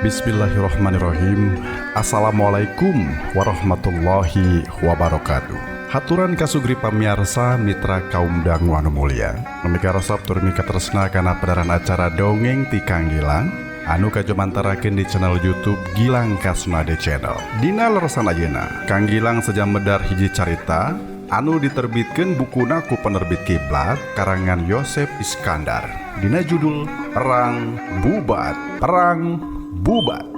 Bismillahirrahmanirrahim. Assalamualaikum warahmatullahi wabarakatuh. Haturan kasugri pamiarsa mitra kaum dangu anu mulia. Mika resep tur mika tresna kana pedaran acara dongeng ti Kang Gilang anu kajumantarakeun di channel YouTube Gilang Kasmade Channel. Dina leresan ayeuna, Kang Gilang sejam medar hiji carita anu diterbitkeun bukuna ku penerbit Kiblat karangan Yosep Iskandar. Dina judul Perang Bubat. Perang Bubat.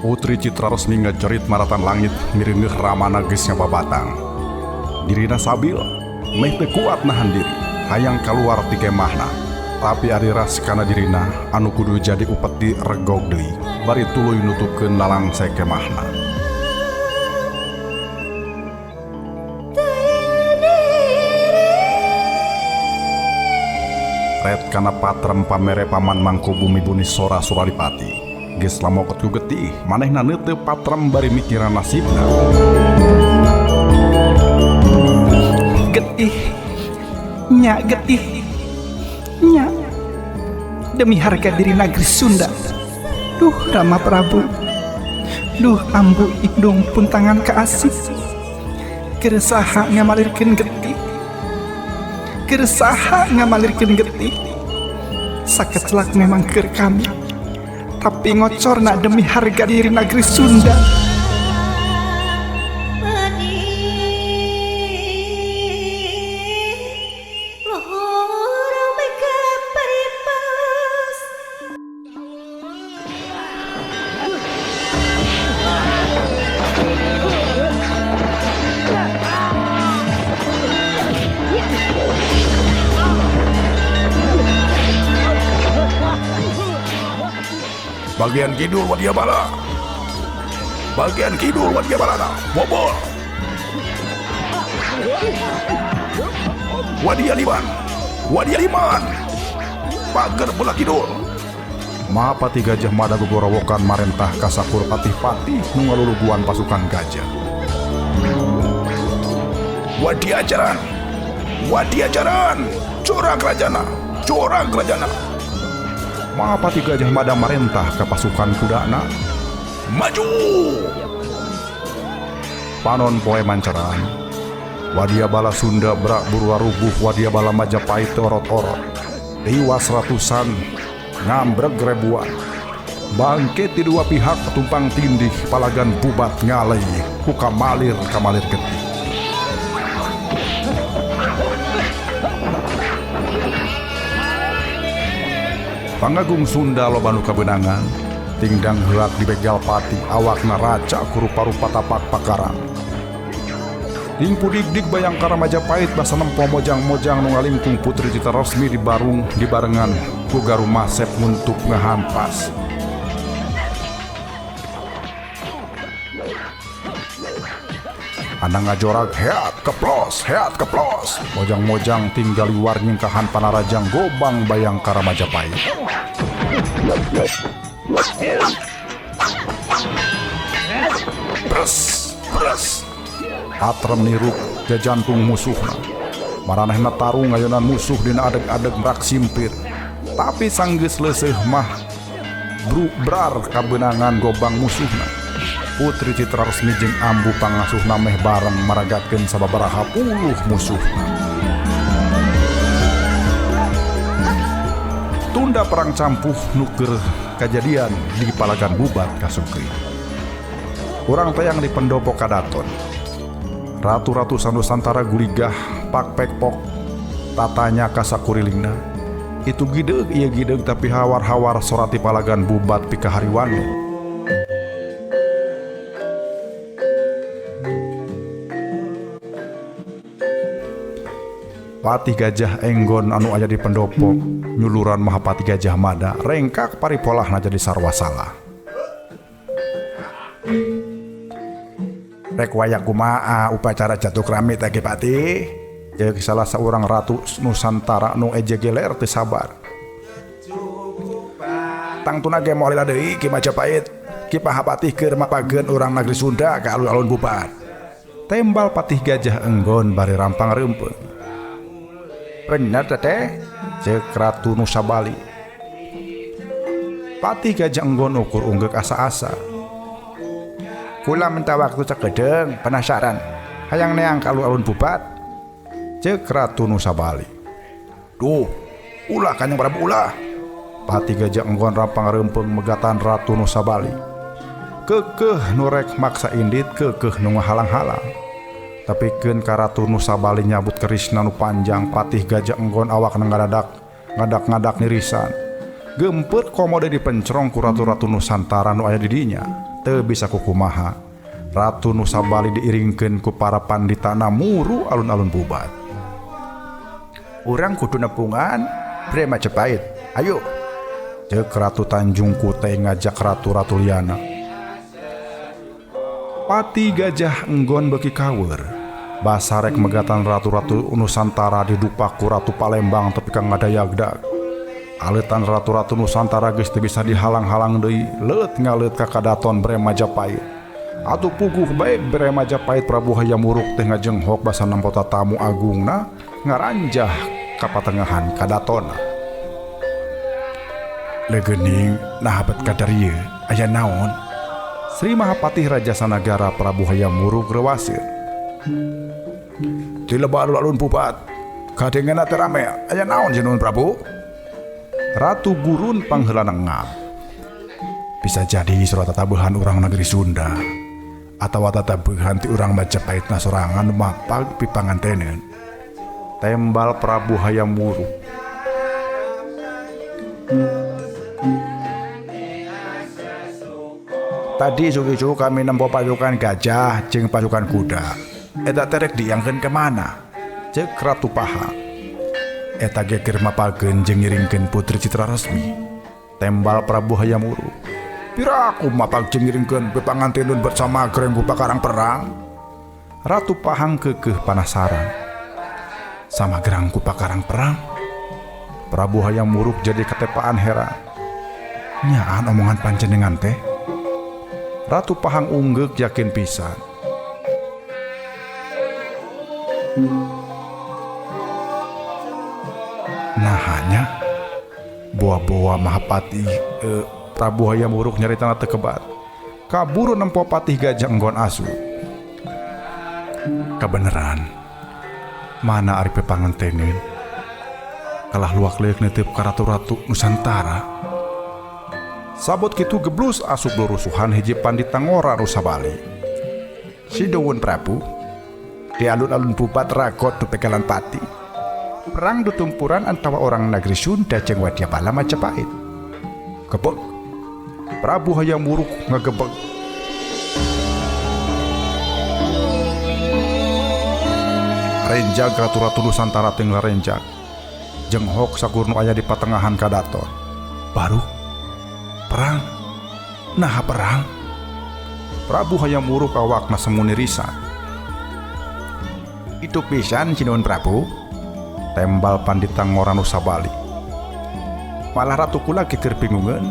Putri Citra Resmi ngejerit maratan langit miringeuh ramana geus ngababatang. Dirina sabil, meh teu kuat nahan diri, hayang kaluar ti kemahna. Tapi ari ras kana dirina anu kudu jadi upeti regog deui, bari tuluy nutupkeun lalangse kemahna. Ret kana patrem pamere paman Mangkubumi Buni Sora Suradipati. Geus lamokot ku getih, manehna neuteup patrem bari mikiran nasibna. Getih, nya getih, nya. Demi harga diri negeri Sunda. Duh Rama Prabu, duh ambu indung pun tangan kaasih. Keresaha ngamalirkeun getih, keresaha ngamalirkeun getih. Sakecelak memang keur kami, tapi ngocor nak demi harga diri negeri Sunda. Bagian kidul Wadia Bala. Bagian kidul Wadia Balana. Bobol. Wadia Liman. Wadia Liman. Pagar belah kidul. Mahapati Gajah Mada gogorowokan marentah kasakur patih-patih nu ngaluluguan pasukan gajah. Wadia ajaran. Wadia ajaran. Curang rajana. Curang rajana. Mahapati Gajah Mada marentah ke pasukan kudana. Maju! Panon poe mancaran. Wadia Bala Sunda brak burwarubuh Wadia Bala Majapahit orot-orot. Tiwas ratusan, ngambreg ribuan. Bangkit di dua pihak tumpang tindih palagan bubat ngalei ku kamalir kamalir getih. Pangagung Sunda loba nu kabeunangan, tingdang heuak dibegal pati awakna raca ku rupa-rupa tapak pakaran. Tingpu dig-dig Bayangkara Majapahit basa nempo mojang-mojang nu ngalingkung Putri Citra Resmi di barung dibarengan ku Garu Masep nguntuk ngahampas. Anang ngajorag heat keplos, heat keplos. Mojang-mojang tinggal liwar nyingkahan panarajang gobang Bayangkara Majapahit. Bres, bres. Patrem nirup jajantung musuhna. Maranehna tarung ngayonan musuh dina adeg-adeg rak simpir. Tapi sanggeus leuseuh mah brar kabeunangan gobang musuhna. Putri Citra Resmi jeung ambu pangasuhna meh bareng maragatkeun sababaraha puluh musuhna. Tunda perang campuh nu keur kajadian di Palagan Bubat kasukri. Urang tayang di pendopo kadaton. Ratu-ratu sanusantara guligah pak pek pok tatanya kasakurilingna. Itu gideug ieu gideug tapi hawar-hawar sorati Palagan Bubat pikahariwane. Patih Gajah Enggon anu aya di pendopo nyuluran Mahapati Gajah Mada rengkak paripolahna jadi sarwa salah. Rek waya kumaha upacara jatuh krami teh Ki Patih? Jeung salah saurang ratu Nusantara nu eje geler teu sabar. Tangtuna ge moal lila deui Ki Majapahit. Ki Mahapatih keur mapageun urang negeri Sunda ka alun-alun Bubat. Tembal Patih Gajah Enggon bari rampang reumpeuh. Bener teteh, cek Ratu Nusa Bali. Patih Gajah Enggon ukur unggeuk asa-asa. Kula minta waktu sakedeung, penasaran. Hayang neang ka alun-alun Bubat. Cek Ratu Nusa Bali. Duh, ulah Kanjeng Prabu ulah. Patih Gajah Enggon rampang reumpeuh megatan Ratu Nusa Bali. Keukeuh nu rek maksa indit, keukeuh nu ngahalang-halang. Tapi keun ka Ratu Nusa Bali nyabut kerisna nu panjang, Patih Gajah Enggon awakna ngadadak ngadak-ngadak nirisan. Gempet komode dipencrong ku ratu-ratu Nusantara nu aya di dinya. Teu bisa kukumaha. Ratu Nusa Bali diiringkeun ku para panditana muru alun-alun Bubat. Urang kudu nepungan Bre Majapahit. Ayo. Ceuk Ratu Tanjung Kutai ngajak ratu-ratu liana. Patih Gajah Enggon beuki kaweur. Basarek megatan ratu-ratu Nusantara didupak ku Ratu Palembang tepi ka ngadayagdag. Aleutan ratu-ratu Nusantara geus teu bisa dihalang-halang deui, leut ngaleut ka kadaton Bre Majapahit. Atuh puguh bae Bre Majapahit Prabu Hayam Wuruk teh ngajenghok basa nempo tatamu agungna ngaranjah ka patengahan kadatonna. Leugening naha bet kadarieu aya naon? Sri Mahapatih Raja Sanagara Prabu Hayam Wuruk reuwaseun. Di lebak alun-alun Bubat kadengena teh rame, aya naon sinuhun Prabu? Ratu Gurun pangheulana ngap. Bisa jadi surat tatabuhan urang negeri Sunda atawa tatabuhan ti urang Majapahitna sorangan mapag pipanganteneun. Tembal Prabu Hayam Wuruk. Tadi isuk-isuk kami nempo pasukan gajah jeung pasukan kuda. Eta teh rek diangkeun ka mana? Ceuk Ratu Pahang. Eta ge keur mapageun jeung ngiringkeun Putri Citra Resmi. Tembal Prabu Hayam Wuruk. Piraku mapag jeung ngiringkeun pipanganteneun bersama gereng ku pakarang perang. Ratu Pahang keukeuh panasaran. Sama gerang ku pakarang perang. Prabu Hayam Wuruk jadi ketepaan heran. Nyaan omongan panjenengan teh? Ratu Pahang unggeuk yakin pisan. Nah hanya boa-boa Mahapati Prabu Hayam Wuruk nyaritana teu kebat. Kaburu nempo Patih Gajah Enggon asu. Kabeneran mana ari pipanganteneun kalah luak leueuk neuteup ka ratu-ratu Nusantara. Sabot kitu geblus asup lurusuhan hiji pandita ngora Nusa Bali. Sinuhun Prabu, di alun-alun Bubat ragot nu pegalan pati. Perang dutumpuran antara orang negeri Sunda jeung Wadyabala Majapahit. Gebeg. Prabu Hayam Wuruk ngagebeg. Renjag ratu-ratu Nusantara teh ngarenjag. Jenghok sakur nu aya di patengahan kadaton. Baru perang. Naha perang? Prabu Hayam Wuruk awakna semu nirisan. Itu pisan sinuhun Prabu, tembal pandita ngora Nusa Bali. Malah ratu kula geger bingungeun.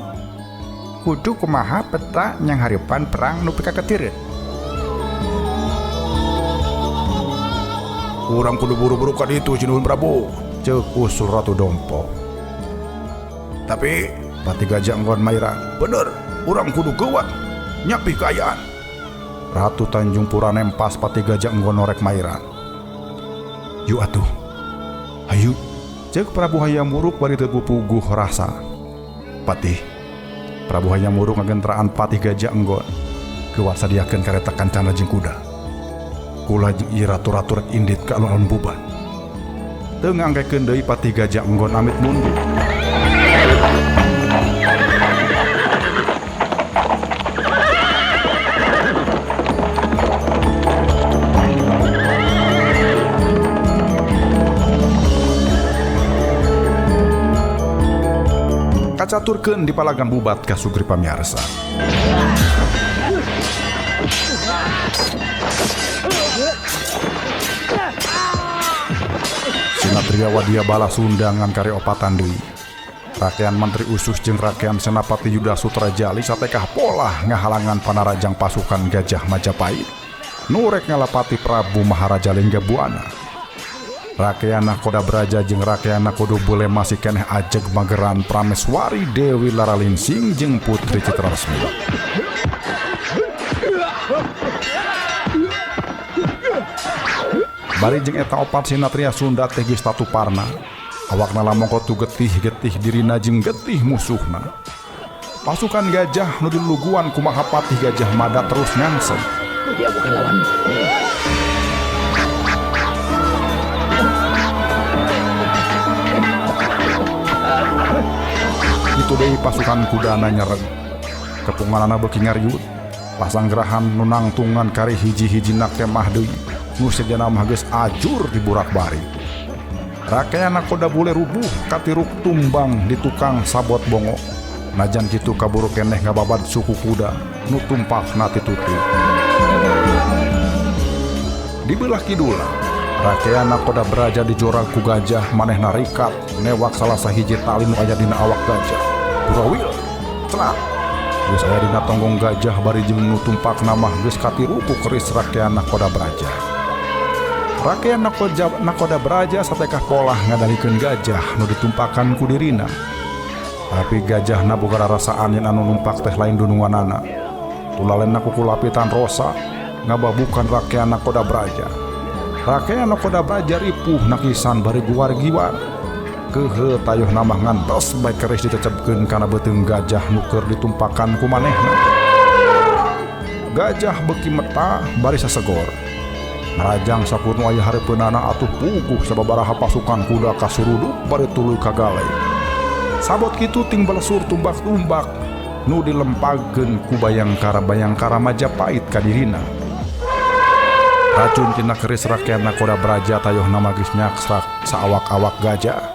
Kudu kumaha peta nyanghareupan perang nu pikaketireun. Urang kudu buru-buru ka ditu sinuhun Prabu, ceuk usul Ratu Dompo. Tapi Patih Gajah Enggon mairan, bener, urang kudu geuwat nyapi kaayaan. Ratu Tanjung Pura nempas Patih Gajah Enggon norek mairan. Yuk atuh, hayu, ceuk Prabu Hayam Wuruk bari teu puguh rasa. Patih. Prabu Hayam Wuruk ngagentraan Patih Gajah Enggon. Kewat sadiakeun kareta kancana jeung kuda. Kula jeung ieu ratu-ratu rek indit ka alun-alun Bubat. Teu ngangkekeun deui Patih Gajah Enggon amit mundur. Kacaturkeun di palagan Bubat ka Sugri pamiarsa. Sinatria Wadya Bala Sunda ngan kari opatan deui. Rakean Mantri Usus jeung rakean Senapati Yuda Sutrajali satekah polah ngahalangan panarajang pasukan Gajah Majapahit. Nu rek ngalapati Prabu Maharaja Linggabuana. Rakean Nakoda Braja jeung rakean Nakoda Bule masih keneh ajeg mageran Prameswari Dewi Laralinsing jeung Putri Citra Resmi. Bari jeung eta opat sinatria Sunda teh geus tatuparna. Awakna lamongko tu getih-getih dirina jeung getih musuhna. Pasukan gajah nu diluluguan ku Mahapatih Gajah Mada terus ngangsem. Dia bukan lawan. Itu deui pasukan kudana nyereg. Kepunganana beuki ngariut. Pasanggerahan nu nangtungan kari hiji-hijina kemah deui. Nu sejana mah geus ajur di burak-bari. Rakean Nakoda Bule rubuh katiruk tumbang di tukang sabot bongo. Najan kitu kaburu keneh ngababad suku kuda nu tumpakna titutu. Di belah kidul, rakean Nakoda Braja dijorag ku gajah manehna rikat newak salah sahiji tali nu aya dina awak gajah. Burawil, celak. Geus aya dina tonggong gajah bari jeung nu tumpakna mah geus katiru ku keris rakean Nakoda Braja. Rakean Nakoda Braja satekah polah ngadalikeun gajah nu ditumpakan ku dirina. Tapi gajahna boga rarasaan yen anu numpak teh lain dununganana. Tulalena ku kulapitan rosa ngababukan rakean Nakoda Braja. Rakean Nakoda Braja ripuh nakisan bari guar-giwar. Keuheuh tayuhna mah ngantos bae keris ditecepkeun kana beuteung gajah nu keur ditumpakan ku manehna. Gajah beuki meta bari sasegor. Narajang sakur nu aya hareupeunana atuh puguh sababaraha pasukan kuda kasuruduk bari tuluy kagale. Sabot kitu ting balesur tumbak-tumbak nu dilempagkeun ku bayangkara-bayangkara Majapahit ka dirina. Racun tina keris rakean Nakoda Braja tayuhna mah geus nyaksrak saawak-awak gajah.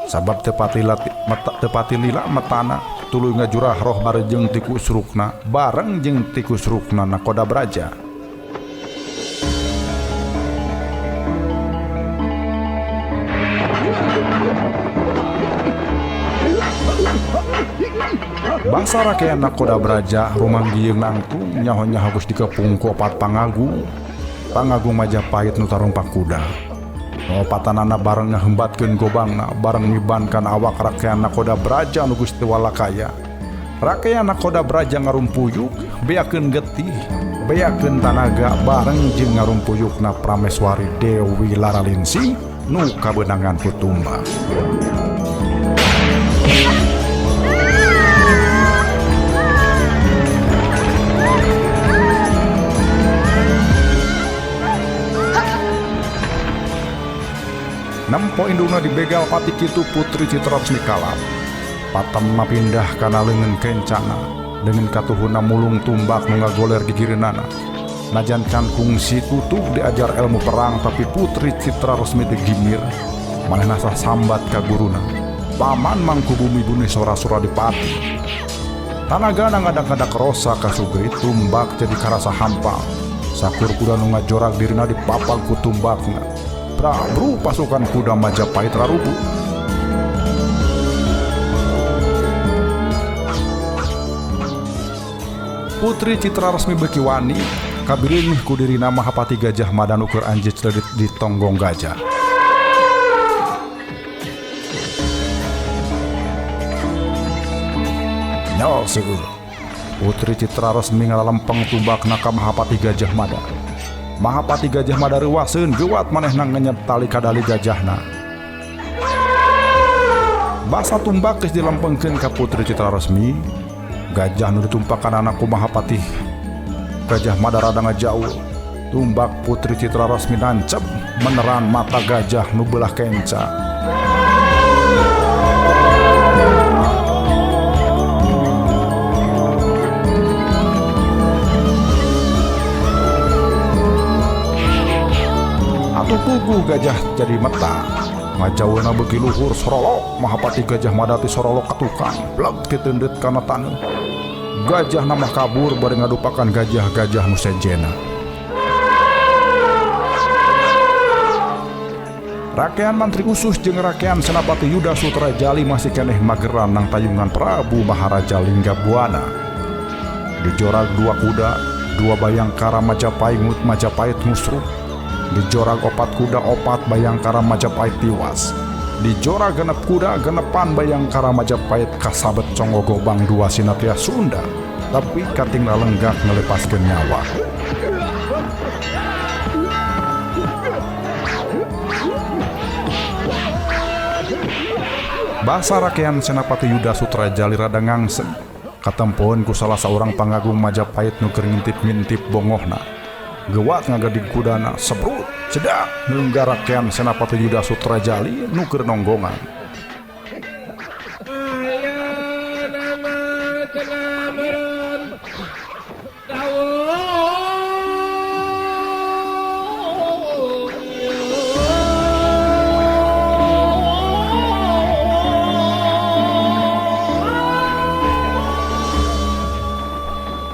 Sabab teu pati lila metana tuluy ngajurah roh bareng tikus rukna bareng jeung tikus rukna Nakoda Braja. Basa rakean Nakoda Braja rumanggieung nangtung nyaho-nyaho geus dikepung ku opat pangagung. Pangagung Majapahit nu tarumpak kuda. Opatanana bareng ngahembatkeun gobangna bareng mibankan awak rakean Nakoda Braja nu geus teu walakaya. Rakean Nakoda Braja ngarumpuyuk beakeun getih, beakeun tanaga bareng jeung ngarumpuyukna Prameswari Dewi Laralinsing nu kabeunangan ku tumbak. Nempo indungna dibegal pati kitu Putri Citra Resmi kalap. Patemna pindah kana leungeun kencana, leungeun katuhuna mulung tumbak nu ngagoler gigireunana. Najan can kungsi tutug diajar ilmu perang tapi Putri Citra Resmi teu gimir. Manehna sasambat ka guruna. Paman Mangkubumi buni sora-sora dipati. Tanagana ngadak-ngadak rosa ka Sugri tumbak jadi karasa hampa. Sakur kuda nu ngajorag dirina dipapag ku tumbakna. Prabu pasukan kuda Majapahit rarubuh. Putri Citra Resmi beuki wani kabireun ku dirina Mahapati Gajah Mada nu keur anjeut di tonggong gajah. Nyol seueur. Putri Citra Resmi ngalalempeng tumbakna ka Mahapati Gajah Mada. Mahapati Gajah Mada reuwaseun geuwat manehna ngenyep tali kadali gajahna. Basa tumbak geus dilempengkeun ka Putri Citra Resmi. Gajah nu ditumpakan anak ku Mahapatih Gajah Mada rada ngajauh. Tumbak Putri Citra Resmi nancep meneran mata gajah nu beulah kenca. Atuh puguh gajah jadi meta. Ngajauhna beuki luhur sorolok. Mahapatih Gajah Mada teh sorolok ka tukang, bleg titendeut kana taneuh. Gajah namah kabur bari ngadupakan gajah-gajah nu sejenna. Rakean Mantri Usus jeung Rakean Senapati Yuda Sutra Jali masih keneh mageran nang tayungan Prabu Maharaja Linggabuana. Dijorag dua kuda, dua bayangkara Majapahit Majapahit ngusruh. Dijorag opat kuda, opat bayangkara Majapahit tiwas. Dijorag genep kuda, genepan bayangkara Majapahit kasabet conggo gobang dua sinatria Sunda. Tapi katinggal lenggak ngelepaskeun nyawa. Basa Rakean Senapati Yuda Sutra Jali rada ngangseng. Katempoeun ku salah saurang pangagung Majapahit nu keur ngintip-ngintip bongohna. Gewat ngagadig kudana, sebrut, cedak nungga Rakean Senapati Yuda Sutra Jali nu keur nonggongan.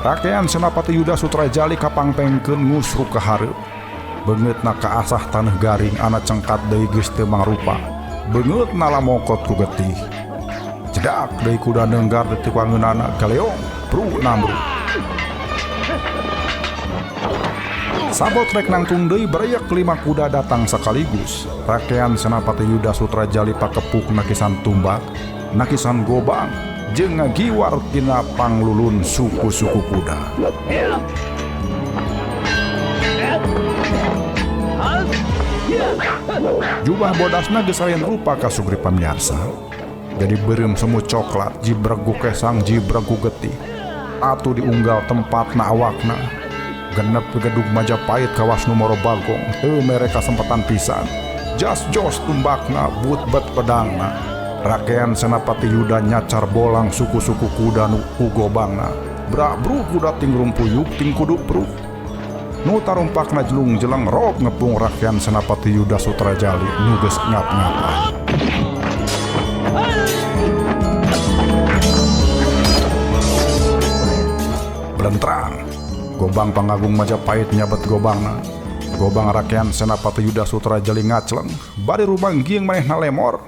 Rakean Senapati Yuda Sutra Jali kapangpengkeun ngusruk ka hareup. Beungeutna kaasah taneuh garing ana cengkat deui geus teu mangrupa. Beungeutna lamokot ku getih. Cedak deui kuda neunggar di tukangeunana galeong pru namru. Sabot rek nangtung deui bereyak lima kuda datang sekaligus. Rakean Senapati Yuda Sutra Jali pakepuk nakisan tumbak, nakisan gobang, jeung ngagiwar tina panglulun suku-suku kuda. Jubah bodasna geus lain rupa ka sugri pamiarsa. Jadi beureum semu coklat, jibreg ku kesang, jibreg ku getih. Atuh diunggal tempatna awakna. Genep gedug Majapahit kawas nu moro bagong, teu mere kasempatan pisan. Jas jos tumbakna, but-bet pedangna. Rakean Senapati Yuda nyacar bolang suku-suku kuda nu ku gobangna. Bra-bru kuda ting rumpuyuk ting kudu pruk. Nu tarumpakna jelung jeleng rok ngepung Rakean Senapati Yuda Sutra Jali nu geus ngap-ngapan. Blentrang, gobang pangagung Majapahit nyabet gobangna. Gobang Rakean Senapati Yuda Sutra Jali ngacleng, bari rumangging manehna lemor.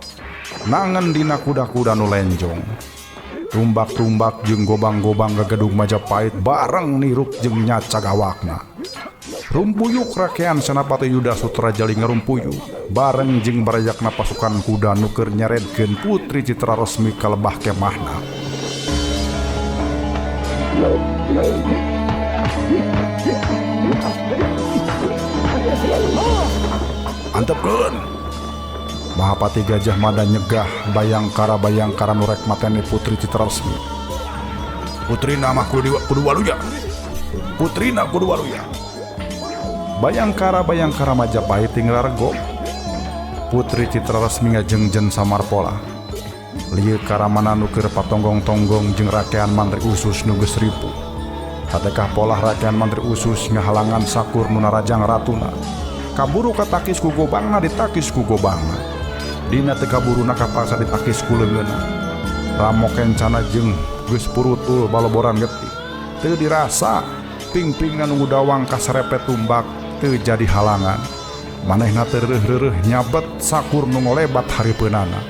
Nangen dina kuda-kuda nu lenjong. Tumbak-tumbak jeung gobang-gobang gagedug Majapahit bareng niruk jeung nyacag awakna. Rumpuyuk Rakean Senapati Yuda Sutra Jali ngarumpuyuk bareng jeung barayakna pasukan kuda nu keur nyaredkeun Putri Citra Resmi ka lebah kemahna. Antepkeun! Mahapati Gajah Mada nyegah bayangkara-bayangkara nu rek mateni Putri Citra Resmi. Putrina mah kudu waluya. Putrina kudu waluya. Bayangkara-bayangkara Majapahit tinggal rego. Putri Citra Resmi ngajengjen samarpola. Lieu karamana nu keur patonggong-tonggong jeung Rakean Mantri Usus nu geus ripuh. Satekah polah Rakean Mantri Usus ngahalangan sakur nu narajang ratuna. Kaburu katakis ku gobangna ditakis ku gobangna. Dina teu kaburuna kapaksa ditakis ku leungeunna. Ramo kencana jeung geus purutul baloboran getih. Teu dirasa pingpingna nu ngudawang kasarepet tumbak teu jadi halangan. Manehna teu reureuh-reureuh nyabet sakur nu ngolebat hareupeunana.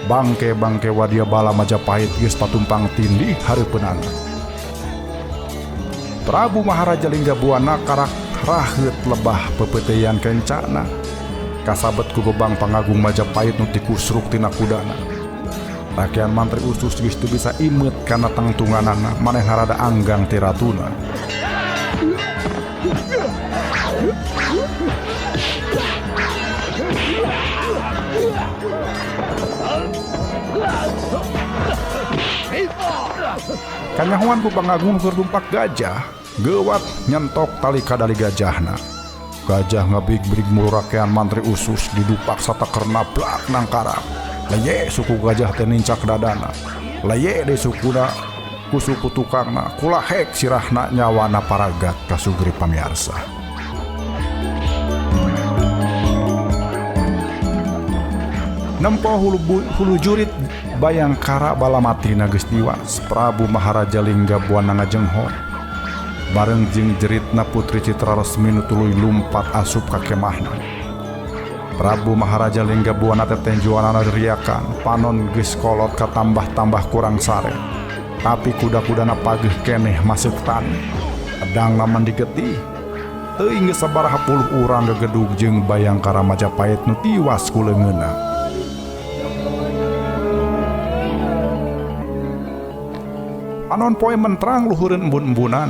Bangke-bangke wadia bala Majapahit geus patumpang tindih hareupeunana. Prabu Maharaja Linggabuana karak raheut lebah pepeuteyan kencana. Kasabet ku gobang pangagung Majapahit nu tikusruk tina kudana. Rakean Mantri Usus geus teu bisa imeut kana tangtunganana, manehna rada anggang ti ratuna. Kanyahoan ku Pangagung keur tumpak gajah, geuwat nyentok tali kadali gajahna. Gajah ngabig-brig mulu rakean mantri usus didupak satakerna blak nangkarak. Leye suku gajah teh nincak dadana. Leye deui sukuna ku suku tukangna, kulahek sirahna nyawana paragat kasugri pamiarsa. Nempo hulu jurit Bayangkara balamatina geus tiwas Prabu Maharaja Lingga Buana ngajenghor. Bareng jeung jeritna Putri Citra Resmi nu tuluy lumpat asup ka kemahna. Prabu Maharaja Lingga Buana teh tenjuanana riakan, panon geus kolot katambah-tambah kurang sare. Tapi kuda-kudana pageuh keneh masuk tani. Edangna mandi getih. Teuing geus sabaraha puluh urang gegedug jeung Bayangkara Majapahit nu tiwas ku leungeunna. Panon poe mentrang luhureun embun-embunan.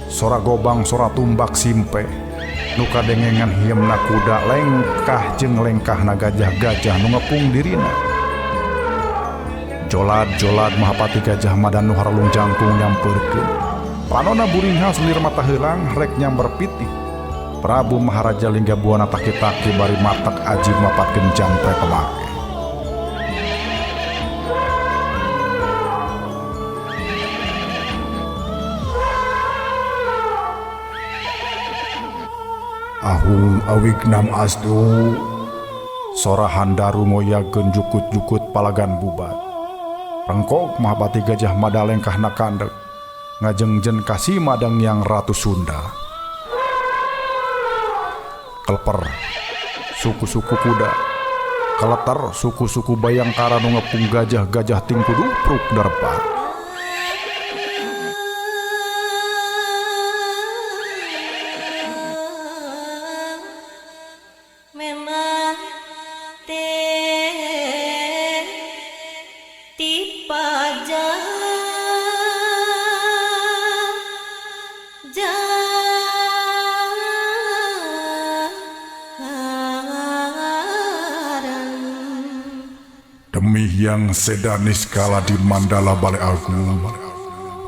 Sora gobang sora tumbak simpe. Nu kadengengan hiemna kuda lengkah jeung lengkahna gajah-gajah nu ngepung dirina. Jolad-jolad Mahapati Gajah Mada nu haralung jangkung nyampeurkeun. Panona buringhas lir mata heulang rek nyamber pitih. Prabu Maharaja Lingga Buana taki-taki bari matak aji mapatkeun jampre pamake. Ahung awignam astu. Sora Handaru ngoyageun jukut-jukut palagan bubat. Rengkok Mahapati Gajah Mada lengkahna kandeg ngajengjen kasima Danghyang Ratu Sunda. Kelper suku-suku kuda, keleter suku-suku Bayangkara nu ngepung gajah-gajah ting kudupruk darpa. Demi Hyang Seda Niskala di Mandala Bale Agung,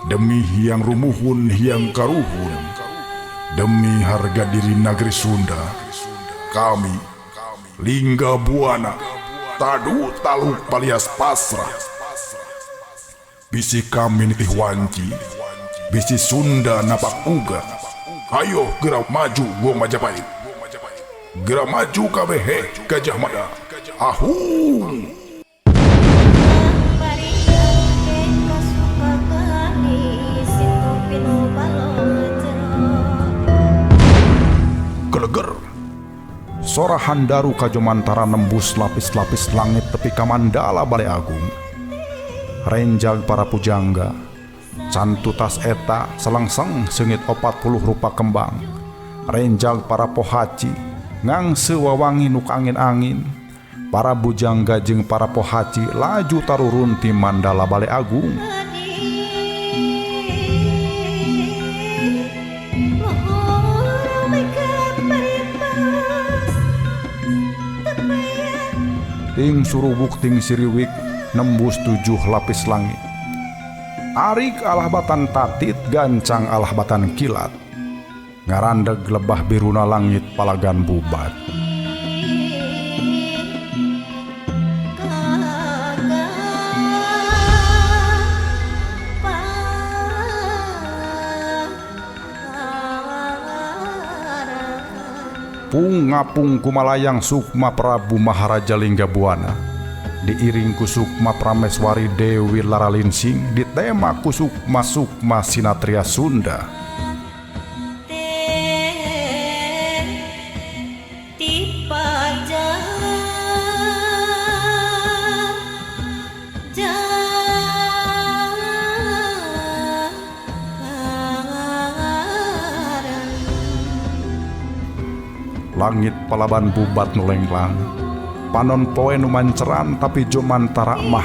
demi Hyang Rumuhun Hyang Karuhun, demi harga diri negeri Sunda, kami Lingga Buana tadu taluk palias pasrah. Bisi kami nitih wanci, bisi Sunda napak uga. Ayo gerak maju Wong Majapahit, gerak maju kabeh Gajah Mada. Ahung. Geleger. Sora Handaru kajomantara nembus lapis-lapis langit tepi ka Mandala Bale Agung. Renjag para pujangga, cantutas eta selengseng seungit 40 rupa kembang. Renjag para pohaci, ngangse wawangi nu angin-angin. Para bujangga jeung para pohaci laju tarurun ti Mandala Bale Agung. Ting surubuk ting siriwik nembus 7 lapis langit. Arik alah batan tatit, gancang alah batan kilat. Ngarandeg lebah biruna langit palagan bubat. Pung ngapung kumalayang Sukma Prabu Maharaja Lingga Buana, diiring ku Sukma Prameswari Dewi Laralinsing, ditema ku Sukma Sukma Sinatria Sunda. Langit palaban bubat nu lenglang, panon poe nu manceran tapi jomantara mah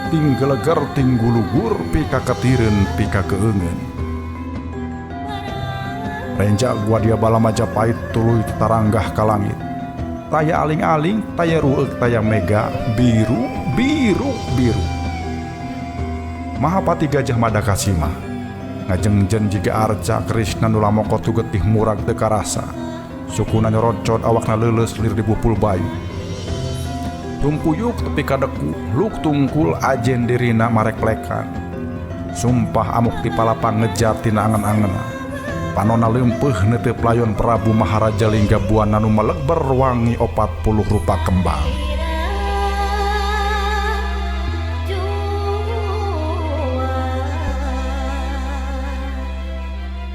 ting geleger ting gulugur pika ketireun pika keungeun. Renjak gua dia bala Majapahit tuluy taranggah ka langit. Taya aling-aling, taya rueuk, taya mega, biru, biru, biru. Mahapati Gajah Mada kasima. Ngajengjen jiga arca Krishna nu lamokot ku getih murag teu karasa. Sukuna nyorocot awakna leuleus lir dipupul bayu. Rumpuyuk tepi ka deku, luk tungkul ajen dirina marek plekan. Sumpah amuk ti palapa ngejat tina angen-angenna. Panona leumpeuh neuteup layon Prabu Maharaja Lingga Buana nu melegber wangi 40 rupa kembang.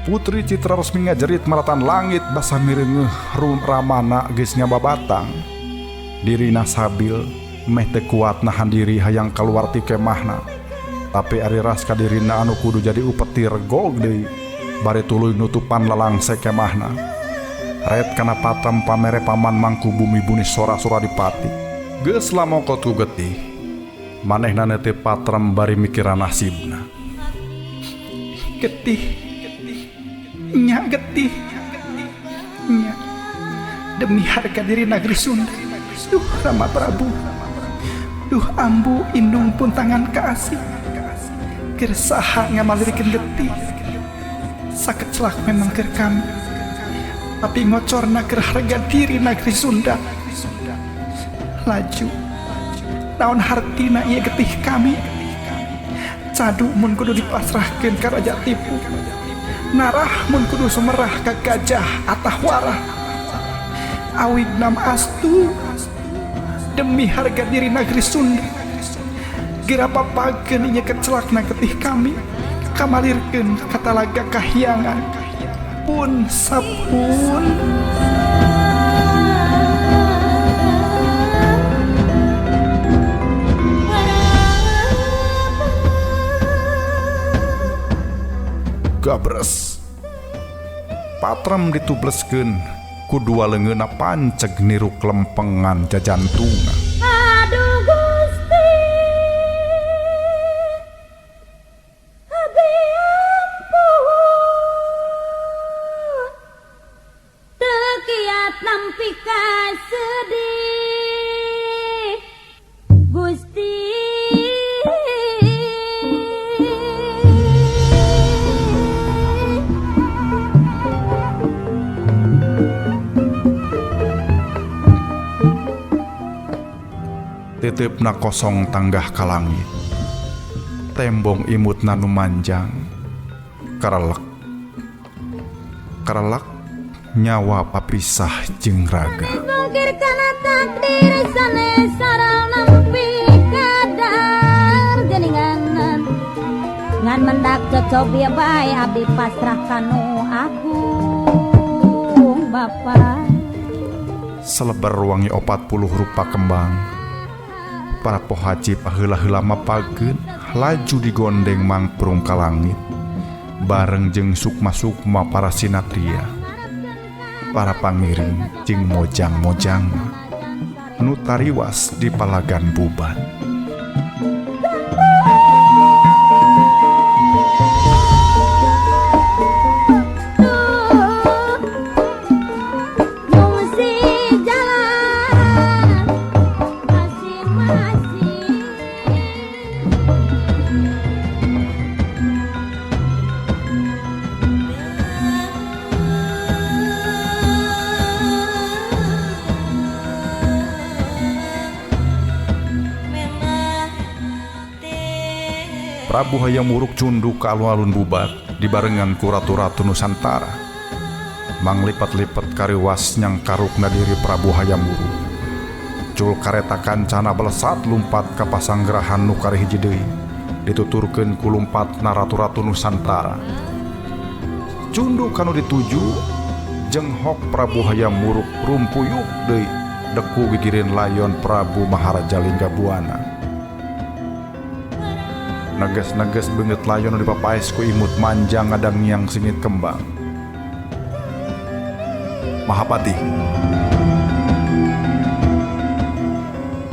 Putri Citra Resmi ngajerit maratan langit basa mireungeuh ramana geus ngababatang. Dirina sabil meh teu kuat nahan diri hayang kaluar ti kemahna. Tapi ari ras ka dirina anu kudu jadi upeti regog deui bari tuluy nutupan lalangse kemahna. Ret kana patem pamere paman mangku bumi buni sora-sora dipati. Geus lamokot ku getih. Manehna teu patrem bari mikiran nasibna. Getih nya getih nya demi harga diri negeri Sunda. Duh Rama Prabu, duh ambu indung pun tangan kaasih. Keur saha ngamalirikeun getih. Sakecelak memang keur kami, tapi ngocorna keur harga diri negeri Sunda. Laju naon hartina ieu getih kami. Cadu mun kudu dipasrahkeun ka raja tipu. Narah mun kudu sumerah ka gajah atah warah. Awig nam astu demi harga diri negeri Sunda. Geura papageun ieu kecelakna getih kami. Kamalirkeun ka talaga kahyangan. Pun sapun. Gabres. Patrem ditubleskeun ku dua leungeunna panceg niru klempengan jajantungan. Aduh Gusti, abdi ampun, teu kiat nampi kasedih Gusti. Titipna kosong tanggah ka langit. Tembong imutna nu manjang. Karelek. Karelek nyawa papisah jeung raga. Mungkir kana takdir sanes sareng nampi kadar geninganan. Ngan mendak cocok ieu bae abdi pasrah kanu agung Bapa. Selebar wangi 40 rupa kembang. Para pohaji paheula-heula mapageun laju digondeng mangprung ka langit bareng jeung sukma-sukma para sinatria, para pangiring jeung mojang-mojang nu tariwas di palagan Bubat. Prabu Hayam Wuruk cunduk ka alun-alun Bubat dibarengan ku ratu-ratu Nusantara. Manglipat-lipat kariwas nyangkarukna diri Prabu Hayam Wuruk. Cul kareta kancana belesat lumpat ka pasanggerahan nu karihiji deui, dituturkeun ku lumpatna ratu-ratu Nusantara. Cunduk kanu dituju jenghok Prabu Hayam Wuruk rumpuyuk deui deku gigireun layon Prabu Maharaja Lingga Buana. Neges-neges beungeut layon nu dipapaes ku imut manjang ngadangiang singit kembang. Mahapati.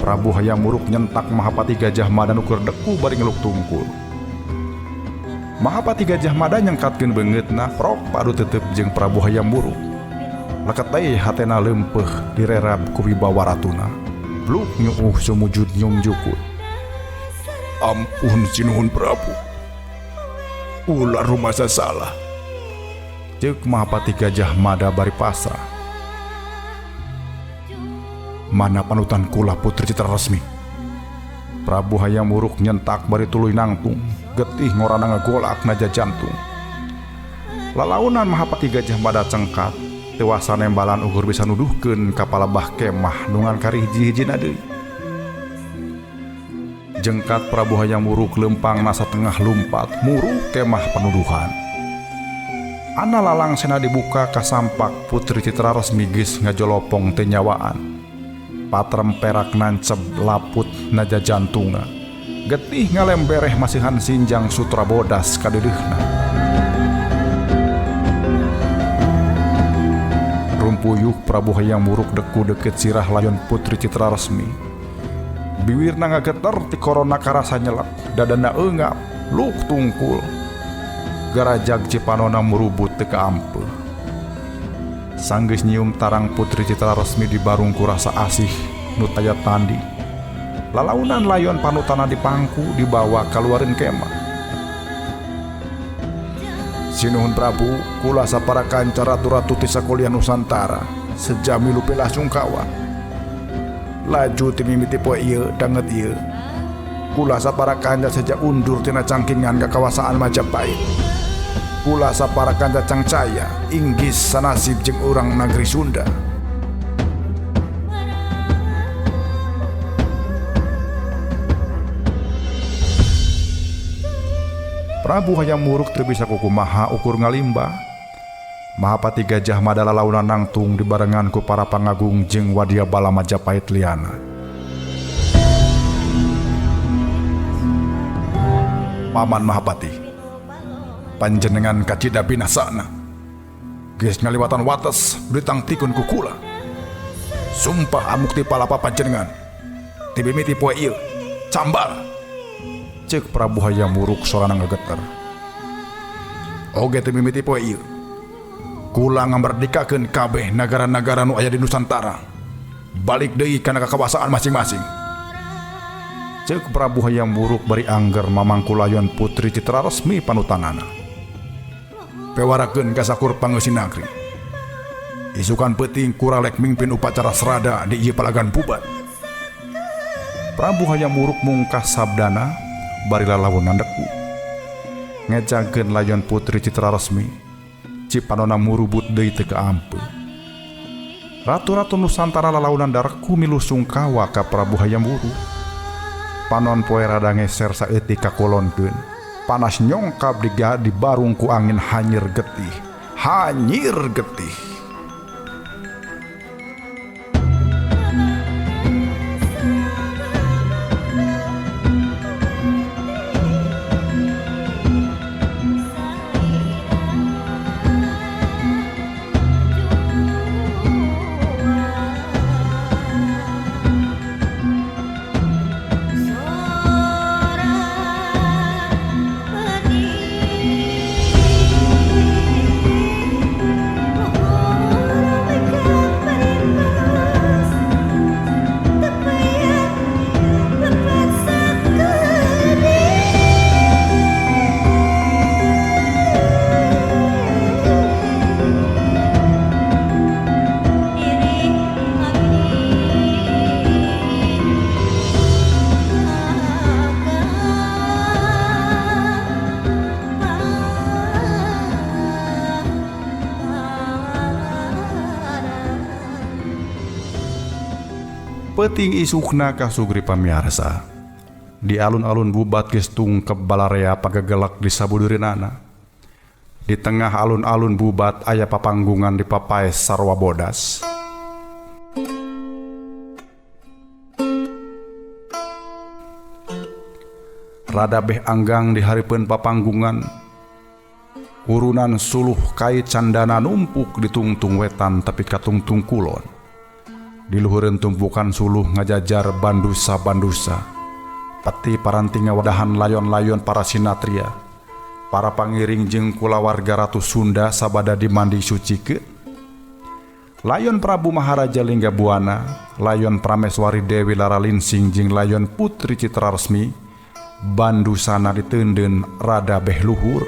Prabu Hayam Wuruk nyentak Mahapati Gajah Mada nu keur deku bari ngeluk tungkul. Mahapati Gajah Mada nyengkatkeun beungeutna prok padu tetep jeung Prabu Hayam Wuruk. Leket deui hatena leumpeuh direrab ku wibawa ratuna. Bluk nyuuh sumujud nyung jukut. Ampun sinuhun Prabu. Ulah rumasa salah. Ceuk Mahapati Gajah Mada bari pasrah. Mana panutan kula Putri Citra Resmi? Prabu Hayam Wuruk nyentak bari tuluy nangtung, getih ngorana ngagolak naja jantung. Lalaunan Mahapati Gajah Mada cengkat, tewasa nembalan ukur bisa nuduhkeun ka palebah kemah nungan kari hiji-hijina deui. Jengkat Prabu Hayam Wuruk lempang nasa tengah lumpat, muruk kemah panuduhan. Ana lalang sena dibuka kasampak Putri Citra Resmi geus ngajolopong teu nyawaan. Patrem perak nancep laput naja jantungna. Getih ngalembereh masihan sinjang sutra bodas kadeudeuna. Rumpuyuh Prabu Hayam Wuruk deku deket sirah layon Putri Citra Resmi. Biwirna ngageter ti korona karasa nyelak, dadana eungap, luk tungkul. Garajag cipanona murubut teu kaampeuh. Sanggeus nyium tarang Putri Citra Resmi di barung ku rasa asih nu taya tandi. Lalaunan layon panutana dipangku dibawa kaluareun kemah. Sinuhun Prabu, kula sapara kanca ratu-ratu ti sakuliah Nusantara, sejami lupe lasungkawa. Laju ti mimiti poe ieu danget ieu. Kula sapara kanca seja undur tina cangkingan ka kawasaan Majapahit. Kula sapara kanca cangcaya inggis sanasib jeung urang nagri Sunda. Prabu Hayam Wuruk teu bisa kukumaha ukur ngalimba. Mahapati Gajah Mada lalaunan nangtung dibarengan ku para pangagung jeung wadya bala Majapahit liana. Paman Mahapati, panjenengan kacida binasana. Geus ngaliwatan wates ditangtikeun ku kula. Sumpah amukti palapa panjenengan. Ti mimiti poe ieu, cambal. Ceuk Prabu Hayam Wuruk sorana ngageter. Oge teu mimiti poe ieu. Kula ngamerdikakeun kabeh nagara-nagara nu aya di Nusantara. Balik deui kana kakawasaan masing-masing. Ceuk Prabu Hayam Wuruk bari angger mamangku layon Putri Citra Resmi panutanana. Pewarakeun ka sakur pangeusi nagri. Isukan peuting kuralek mingpin upacara serada di ieu palagan Bubat. Prabu Hayam Wuruk mungkas sabdana bari lalaunan deku. Ngejangkeun layon Putri Citra Resmi, cipanona murubut deui teu kaampeuh. Ratu-ratu Nusantara lalaunan dareku milu sungkawa ka Prabu Hayam Wuruk. Panon poe rada ngeser saeutik ka kulonkeun. Panas nyongkap di barung ku angin hanyir getih. Hanyir getih. Peting isukna kasugri pamiarsa. Di alun-alun Bubat geus tungkep balarea pagegelak di sabudurinana. Di tengah alun-alun Bubat aya papanggungan di papaes sarwa bodas. Rada beh anggang di hareupeun papanggungan. Urunan suluh kai candana numpuk di tungtung wetan tapi katungtung kulon. Di luhureun tumpukan suluh ngajajar bandusa-bandusa. Peti paranti ngawadahan layon-layon para sinatria. Para pangiring jeung kulawarga Ratu Sunda sabada dimandi sucikeun. Layon Prabu Maharaja Lingga Buana, layon Prameswari Dewi Lara Linsing jeung layon Putri Citra Resmi Bandusana diteundeun rada beh luhur.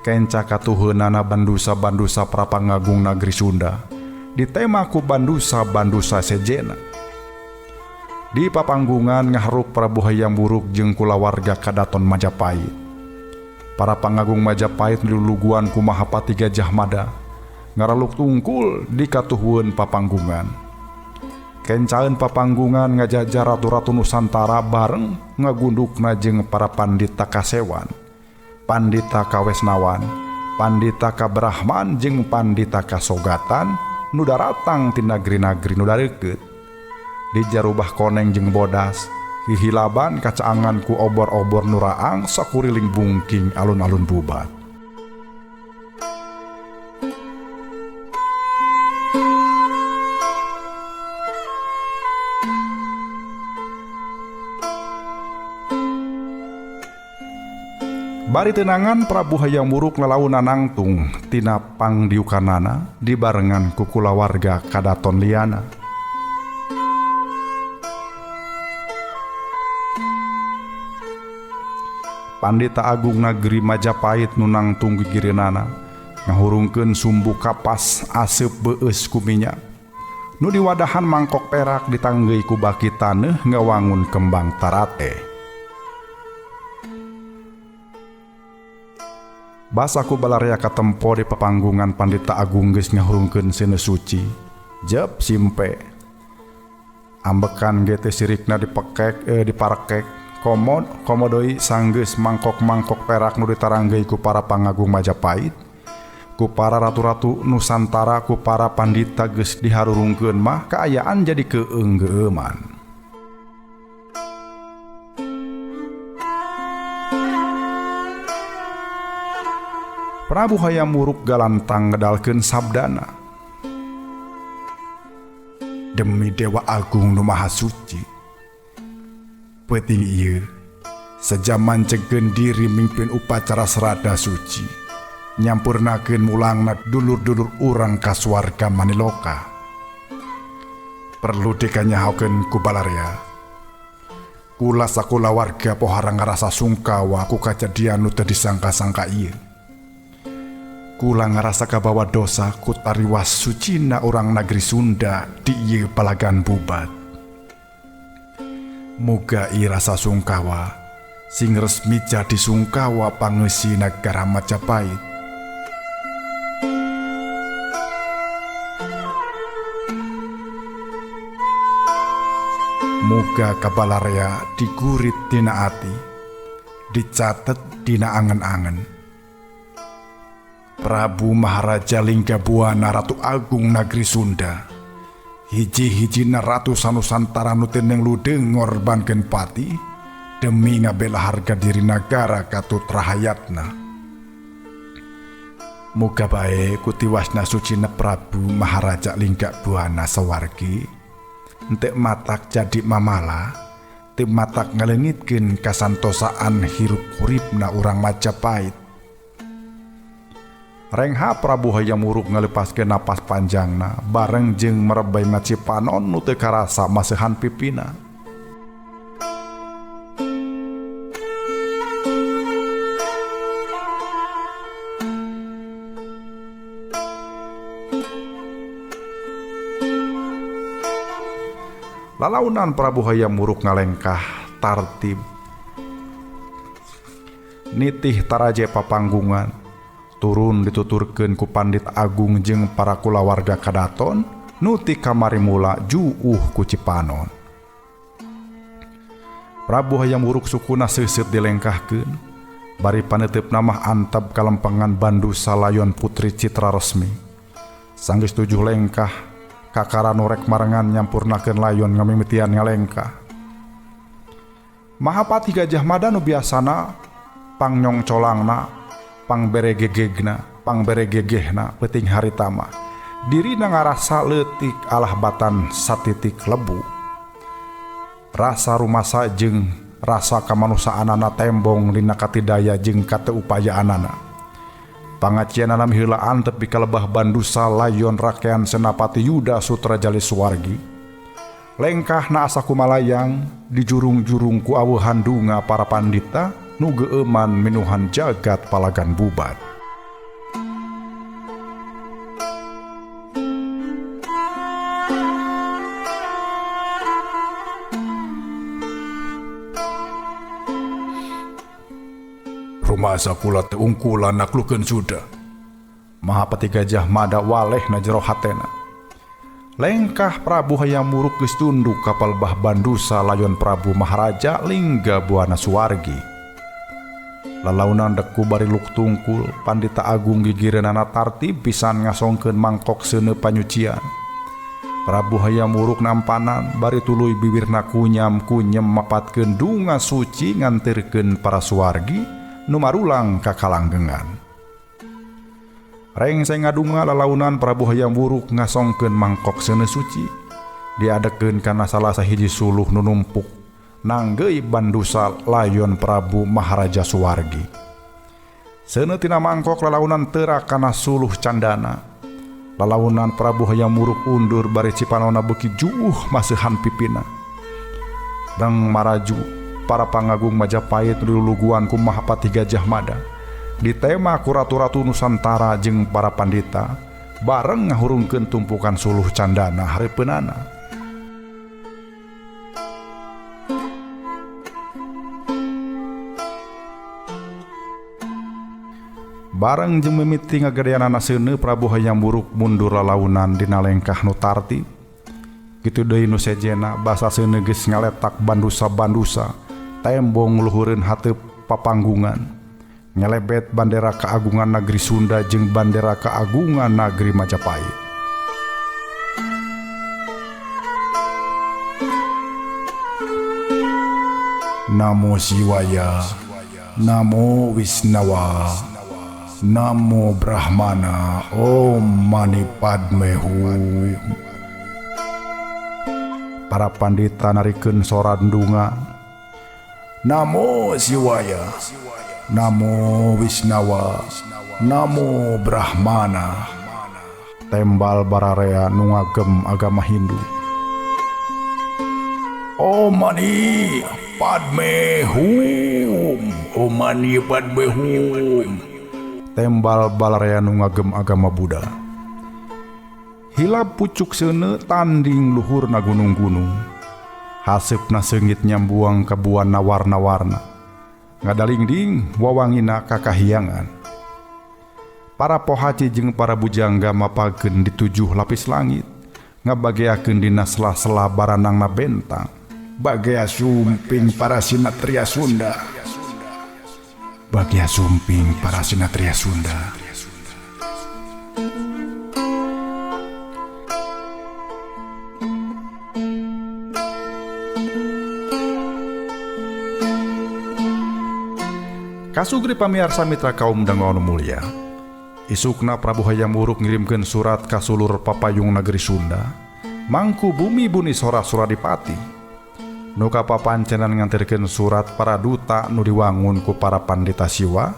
Kenca katuheunana bandusa-bandusa prapangagung nagri Sunda ditema ku bandusa-bandusa sejena. Di papanggungan ngaharup Prabu Hayam Wuruk jeung kulawarga Kadaton Majapahit. Para pangagung Majapahit diluluguan ku Mahapati Gajah Mada ngaraluk tungkul di katuhueun papanggungan. Kencaeun papanggungan ngajajar ratu-ratu Nusantara bareng ngagundukna jeung para pandita kasewan, pandita kawesnawan, pandita kabrahman jeung pandita kasogatan nu daratang ti nagri-nagri nu dareukeut. Di jarubah koneng jeung bodas, hihilaban kacaangan ku obor-obor nu raang sakuriling bungking alun-alun bubat. Bari tenangan Prabu Hayam Wuruk lalaunan nangtung tina pangdiukanana dibarengan ku kulawarga Kadaton liana. Pandita Agung Nagri Majapahit nu nangtung gigireunana ngahurungkeun sumbu kapas aseup beueus ku minyak nu diwadahan mangkok perak ditanggeuy ku baki taneuh ngawangun kembang tarate. Basaku balarea katempo di papanggungan Pandita Agung geus ngahurungkeun seuneu suci jep simpe. Ambekan ge teh sirikna dipekek diparekek komod komodoi sanggeus mangkok-mangkok perak nu ditaranggeuy ku para pangagung Majapahit, ku para ratu-ratu Nusantara, ku para pandita geus diharurungkeun mah kaayaan jadi keunggeuman. Prabu Hayam Wuruk galantang ngedalkeun sabdana, "Demi Dewa Agung nu Maha Suci, peuting ieu sejaman cegkeun diri mimpin upacara serada suci, nyampurnakeun mulangna dulur-dulur urang ka swarga maniloka. Perlu dikanyahokeun ku balarea, kula sakulawarga pohara ngarasa sungkawa ku kajadian nu teu disangka-sangka ieu. Kula ngarasa kabawa dosa ku tariwas sucina urang nagri Sunda di ieu palagan bubat. Muga ieu rasa sungkawa sing resmi jadi sungkawa pangeusi nagara Majapahit. Muga kabalarea digurit dina ati, dicatet dina angen-angen. Prabu Maharaja Linggabuana Ratu Agung Nagri Sunda, hiji-hijina ratu sanusantara nu teu ludeung ngorbankeun pati demi ngabela harga diri nagara katut rahayatna. Muga bae ku tiwasna sucina Prabu Maharaja Linggabuana sawargi entek matak jadi mamala, teu matak ngaleungitkeun kasantosaan hirup huripna urang Majapahit." Rengha Prabu Hayam Wuruk ngalepaskeun napas panjangna bareng jeung merebay maci panon nu teu karasa maseuhan pipina. Lalaunan Prabu Hayam Wuruk ngalengkah tartib nitih taraje papanggungan, turun dituturkeun ku Pandit Agung jeung para kulawarga kadaton nu ti kamari mula juuh ku Cipanon. Prabu Hayam Wuruk sukuna seuseut dilengkahkeun, bari paneuteup mah antap kalempengan Bandusa Layon Putri Citra Resmi. Sanggeus tujuh lengkah kakara nu rek marengan nyampurnakeun layon ngamimitian ngalengkah. Mahapati Gajah Mada nu biasana pangnyong colangna, pangberegegegna, pangberegegehna peuting harita mah dirina ngarasa leutik alah batan satitik lebu. Rasa rumasa jeung rasa kamanusaanana tembong dina katidaya jeung kateupayaanana. Pangacianana miheulaan tepi ka lebah Bandusa layon rakean Senapati Yuda Sutra Jaliswargi. Lengkahna asa kumalayang dijurung-jurung ku aweuhan dunga para pandita nu geueuman minuhan jagat palagan Bubat. Rumasa kula teu ungkulan naklukeun Suda. Mahapati Gajah Mada waleh na jero hatena. Lengkah Prabu Hayam Wuruk geus tunduk ka palebah Bandusa layon Prabu Maharaja Lingga Buana Suwargi. Lalaunan deku bari luk tungkul, Pandita Agung gigireunana tartib pisan ngasongkeun mangkok seuneu panyucian. Prabu Hayam Wuruk nampanan bari tuluy bibirna kunyam-kunyem mapatkeun dunga suci ngantirkeun para suwargi nu marulang ka kalanggengan. Rengse ngadunga lalaunan Prabu Hayam Wuruk ngasongkeun mangkok seuneu suci diadekeun kana salah sahiji suluh nu numpuk nanggeuy Bandusa layon Prabu Maharaja Suwargi. Seuneu tina mangkok lalaunan teurak kana suluh candana. Lalaunan Prabu Hayam Wuruk undur bari cipanona beuki juuh maseuhan pipina. Dang maraju para pangagung Majapahit nu diluluguan ku Mahapati Gajah Mada. Ditema ku ratu-ratu Nusantara jeung para pandita bareng ngahurungkeun tumpukan suluh candana hareupeunana. Bareng jeung mimiti ngagedeanana seuneu Prabu Hayam Wuruk mundur lalaunan dina lengkah nu tartib. Kitu deui nu sejena basa seuneu geus ngaletak bandusa-bandusa tembong luhureun hateup papanggungan. Nyelebet bandera keagungan negeri Sunda jeung bandera keagungan negeri Majapahit. Namo Siwaya, Namo Wisnawa, Namo Brahmana, Om Mani Padme Hum. Para pandita narikeun soran dunga. Namo Siwaya, Namo Wisnawa, Namo Brahmana. Tembal bararea nu ngagem agama Hindu. Om Mani Padme Hum, Om Mani Padme Hum. Tembal balarea nu ngagem agama Buddha. Hilap pucuk seuneu tanding luhurna gunung-gunung. Haseupna seungit nyambuang ka buana warna-warna. Ngadalingding wawangina kakahiangan. Para pohaci jeung para bujangga mapageun di tujuh lapis langit, ngabageakeun dina sela-sela baranangna bentang. Bagea sumping para sinatria Sunda. Bagea sumping para sinatria Sunda. Kasugri pamiarsa mitra kaum dangu anu mulia. Isukna Prabu Hayam Wuruk ngirimkeun surat ka sulur papayung negeri Sunda, Mangku Bumi Buni Sora Suradipati. Nu kapapancenan ngantirkeun surat para duta nu diwangun ku para pandita Siwa,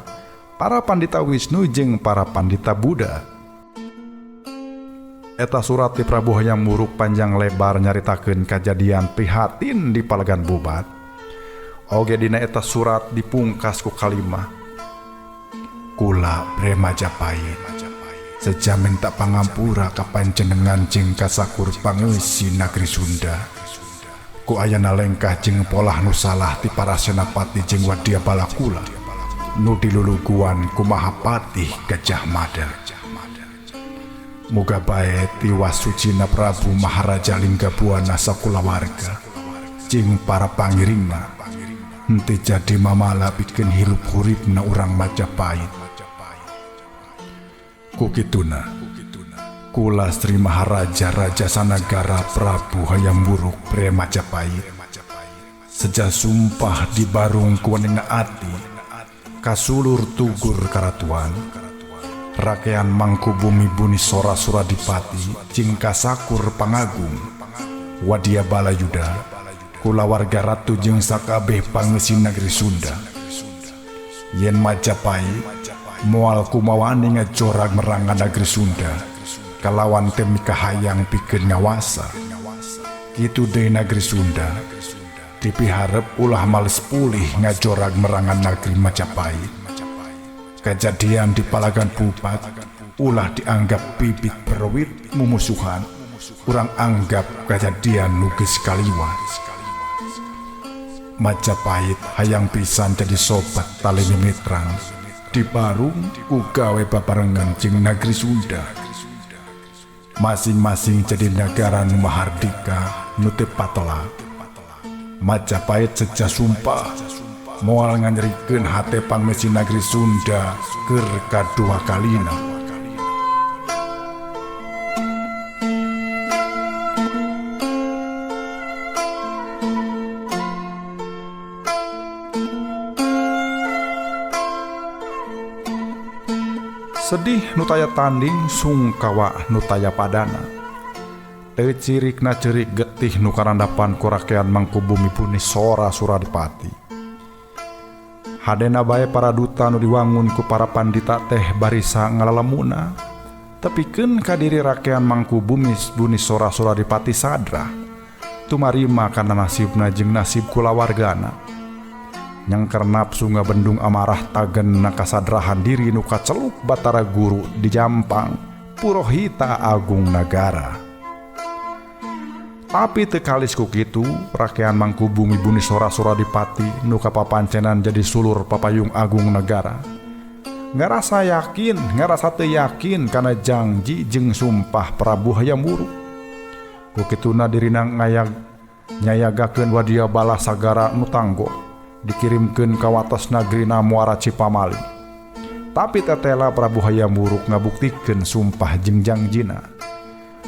para pandita Wisnu jeung para pandita Buddha. Eta surat ti Prabu Hayam Wuruk panjang lebar nyaritakeun kajadian prihatin di Palagan Bubat. Oge dina eta surat dipungkas ku kalimah kula Bre Majapahit seja minta pangampura ka panjenengan jeung kasakur pangeusi nagri Sunda. Ku ayana lengkah jeung polah nu salah ti para senapati jeung wadya balakula nu diluluguan ku Mahapatih Gajah Mada. Muga bae tiwas sucina Prabu Maharaja Lingga Buana sakulawarga jeung para pangiringna henteu jadi mamala pikeun hirup huripna urang Majapahit. Ku kituna kula Sri Maharaja Raja Sanagara Prabu Hayam Wuruk Bre Majapahit seja sumpah dibarung kuweninga ati kasulur tugur karatuan rakean Mangkubumi Buni Sora Suradipati jeung kasakur pangagung Wadya Balayuda kulawarga ratu jeung sakabeh pangeusi negeri Sunda. Yen Majapahit Moal kumawani ngajorag merangan negeri Sunda kalawan teu mikahayang pikeun ngawasa. Kitu deui negeri Sunda dipiharep ulah males pulih ngajorag merangan negeri Majapahit. Kejadian di Palagan Bubat ulah dianggap bibit berwit mumusuhan, urang anggap kejadian nu geus kaliwat. Majapahit hayang pisan jadi sobat tali mimitran dibarung ku gawe babarengan jeung negeri Sunda. Masing-masing jadi negara nu mahardika nu teu patola. Majapahit seja sumpah moal nganyerikeun hate pangmesi negeri Sunda keur kadua kalina. Sedih nu taya tanding sungkawa nu taya padana. Teu cirikna cerik getih nu karandapan ku rakean Mangkubumi Bunisora Suradipati. Hadena bae para duta nu diwangun ku para pandita teh barisa ngalalemuna. Tepikeun ka diri rakean Mangkubumi Bunisora Suradipati sadrah. Tumarima kana nasibna jeung nasib kulawargana. Nyangker nafsu ngabendung amarah tagen nakasadrahan diri nu kaceluk Batara Guru di Jampang Purohita Agung Nagara. Tapi teu kalis ku kitu rakean Mangkubumi Bunisora Suradipati nu kapapancenan jadi sulur papayung Agung Nagara. Ngarasa yakin, ngarasa teu yakin kana janji jeung sumpah Prabu Hayam Wuruk. Ku kituna dirina nyayagakeun wadia bala sagara nu tanggo dikirimkeun ka wates nagrina Muara Cipamali. Tapi tetela Prabu Hayam Wuruk ngabuktikeun sumpah jeung jangjina.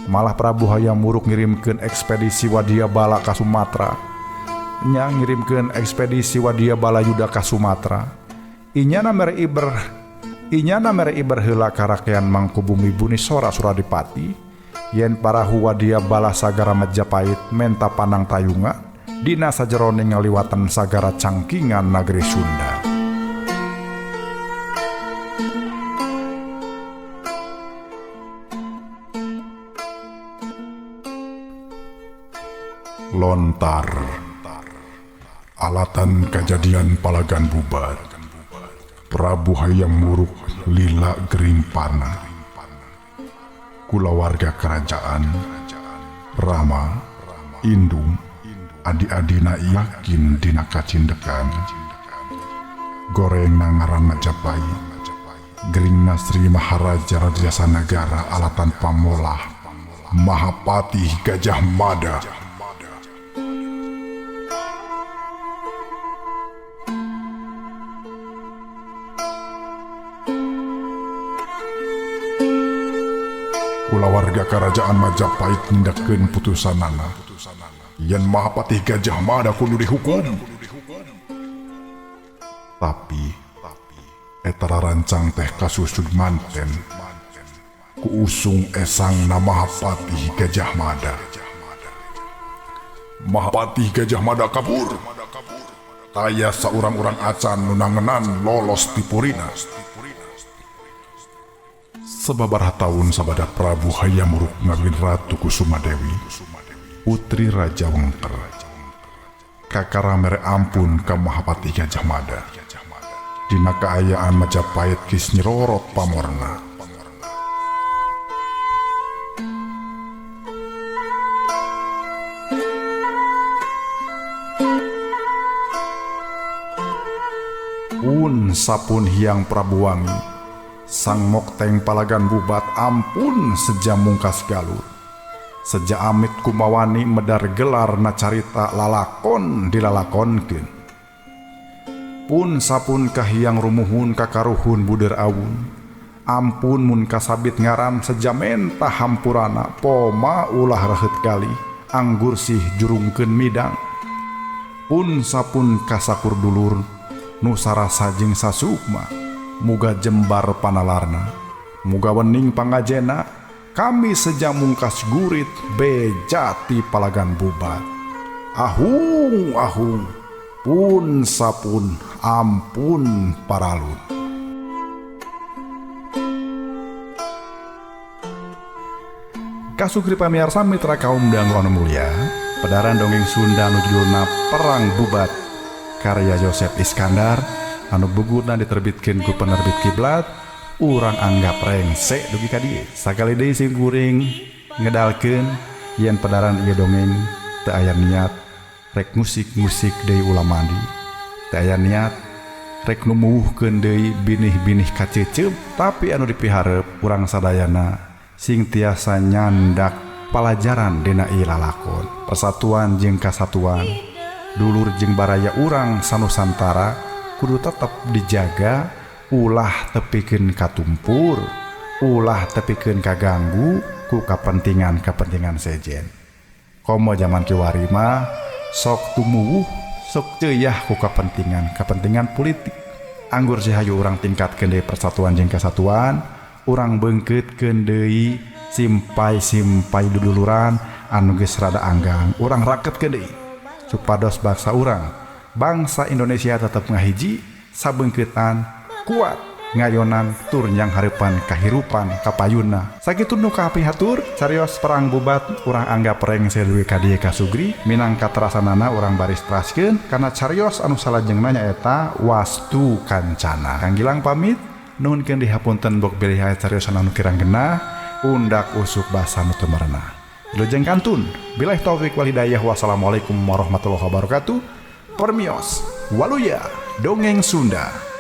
Malah Prabu Hayam Wuruk ngirimkeun ekspedisi Wadia Bala ka Sumatera. Nya ngirimkeun ekspedisi Wadia Bala Yuda ka Sumatera. Inyana mere iber heula ka rakean Mangkubumi Bunisora Suradipati yen parahu Wadia Bala sagara Majapahit menta panang tayunga dina sajeroning ngaliwatan sagara cangkingan negeri Sunda. Lontar alatan kajadian Palagan Bubat. Prabu Hayam Wuruk lila gerimpana. Kulawarga kerajaan Rama Indung adi-adina yakin dina kacindekan. Goreng ngaran Majapahit Geringna Sri Maharaja Rajasa Nagara alatan pamolah Mahapatih Gajah Mada. Kulawarga kerajaan Majapahit nindakkeun putusanana yen Mahapatih Gajah Mada kudu dihukum. Tapi eta rancang teh kasusud manten ku usung esangna Mahapatih Gajah Mada. Mahapatih Gajah Mada kabur. Taya saurang-urang acan nu nangenan lolos ti purina. Sababaraha taun sabada Prabu Hayam Wuruk ngawin Ratu Kusuma Dewi, putri Raja Wengker. Kakara mere ampun ka Mahapatih Gajah Mada. Dina kaayaan Majapahit geus nyirorot pamorna. Pun sapun Hyang Prabu Wangi sang mokteng Palagan Bubat ampun seja mungkas galur. Seja amit kumawani medar gelar na carita lalakon dilalakonkeun. Pun sapun kahiyang rumuhun kakaruhun buder awun. Ampun mun kasabit ngaran seja mentah hampurana poma ulah reheut kali anggur sih jurungkeun midang. Pun sapun kasakur dulur nu sarasa jeung sasukma. Muga jembar panalarna, muga wening pangajena, kami seja mungkas gurit bejati Palagan Bubat. Ahung ahung, pun sapun ampun paralun. Kasugri pamiarsa mitra kaum dangu anu mulia, pedaran dongeng Sunda nu judulna Perang Bubat karya Yosep Iskandar anu bugurna diterbitkeun ku penerbit Kiblat, urang anggap rengse dugi ka dieu. Sakali deui sim kuring ngedalkeun yen pedaran ieu dongeng teu aya niat rek musik-musik deui ulah mandi. Teu aya niat rek numuwuhkeun deui binih-binih kaceceup, tapi anu dipiharep urang sadayana sing tiasa nyandak palajaran dina ieu lalakon. Persatuan jeung kasatuan, dulur jeung baraya urang sanusantara kudu tetep dijaga, ulah tepikeun katumpur, ulah tepikeun kaganggu ku kapentingan-kapentingan sejen. Komo jaman kiwari mah sok tumuwuh, sok ceuyah ku kapentingan-kapentingan politik. Anggur si hayu urang tingkatkeun deui persatuan jeung kesatuan, urang beungkeutkeun deui simpai-simpai duduluran anu geus rada anggang, urang raketkeun deui supados bangsa urang, bangsa Indonesia tetep ngahiji, sabeungkeutan, kuat, ngayonan tur nyang hareupan kahirupan kapayuna. Sakitu nu kapihatur carios Perang Bubat urang anggap rengse dugi ka dieu kasugri minangka terasanana urang baris teraskeun kana carios anu salajengna nyaeta Wastu Kancana. Kang Gilang pamit, nuhunkeun dihapunten bok bilih aya cariosan anu kirang genah, undak usuk basa nu teu merenah. Wilujeng kantun, billahi taufik wal hidayah, wassalamualaikum warahmatullahi wabarakatuh. Permios, waluya, dongeng Sunda.